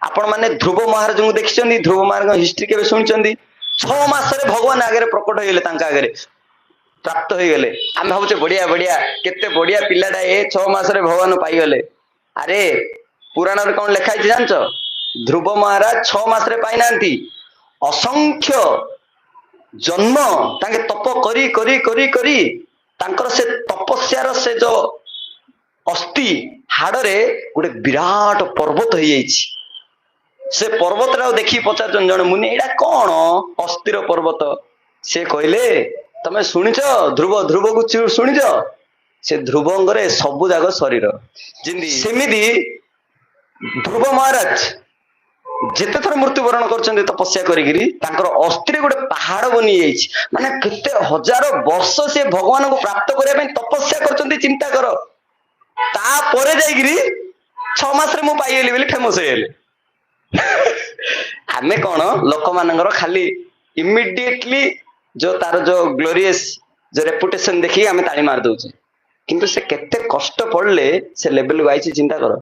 ଆପଣ ମାନେ ଧ୍ରୁବ ମହାରାଜଙ୍କୁ ଦେଖିଛନ୍ତି? ଧ୍ରୁବ ମହାରାଜଙ୍କ ହିଷ୍ଟ୍ରି କେବେ ଶୁଣିଛନ୍ତି? 6 ମାସରେ ଭଗବାନ ଆଗରେ ପ୍ରକଟ ହେଇଗଲେ, ତାଙ୍କ ଆଗରେ ପ୍ରାପ୍ତ ହେଇଗଲେ। ଆମେ ଭାବୁଛେ ବଢିଆ ବଢିଆ, କେତେ ବଢିଆ ପିଲାଟା ଏ, 6 ମାସରେ ଭଗବାନ ପାଇଗଲେ। ଆରେ, ପୁରାଣରେ କଣ ଲେଖା ହେଇଛି ଜାଣିଛ? ଧ୍ରୁବ ମହାରାଜ 6 ମାସରେ ପାଇନାହାନ୍ତି। ଅସଂଖ୍ୟ ଜନ୍ମ ତାଙ୍କେ ତପ କରି କରି କରି କରି ତାଙ୍କର ସେ ତପସ୍ୟାର ସେ ଯୋଉ ଅସ୍ଥି ହାଡରେ ଗୋଟେ ବିରାଟ ପର୍ବତ ହେଇଯାଇଛି। ସେ ପର୍ବତଟାକୁ ଦେଖିକି ପଚାରୁଛନ୍ତି ଜଣେ ମୁନି, "ଏଇଟା କଣ ଅସ୍ଥିର ପର୍ବତ?" ସେ କହିଲେ, "ତମେ ଶୁଣିଛ ଧ୍ରୁବ? ଧ୍ରୁବକୁ ଶୁଣିଛ? ସେ ଧ୍ରୁବଙ୍କର ଏ ସବୁ ଯାକ ଶରୀର।" ଯେମିତି ସେମିତି ଧ୍ରୁବ ମହାରାଜ ଯେତେ ଥର ମୃତ୍ୟୁବରଣ କରୁଛନ୍ତି ତପସ୍ୟା କରିକିରି, ତାଙ୍କର ଅସ୍ଥିରେ ଗୋଟେ ପାହାଡ ବନି ଯାଇଛି। ମାନେ କେତେ ହଜାର ବର୍ଷ ସେ ଭଗବାନଙ୍କୁ ପ୍ରାପ୍ତ କରିବା ପାଇଁ ତପସ୍ୟା କରୁଛନ୍ତି, ଚିନ୍ତା କର। ତାପରେ ଯାଇକିରି 6 ମାସରେ ମୁଁ ପାଇଗଲି ବୋଲି ଫେମସ ହେଇଗଲେ। ଆମେ କଣ, ଲୋକମାନଙ୍କର ଖାଲି ଇମିଡିଏଟଲି ଯୋଉ ତାର ଯୋଉ ଗ୍ଲୋରିୟସ ଯୋଉ ରେପୁଟେସନ ଦେଖିକି ଆମେ ତାଳି ମାରି ଦଉଛେ। କିନ୍ତୁ ସେ କେତେ କଷ୍ଟ ପଡିଲେ ସେ ଲେଭେଲକୁ ଆଇଛି, ଚିନ୍ତା କର।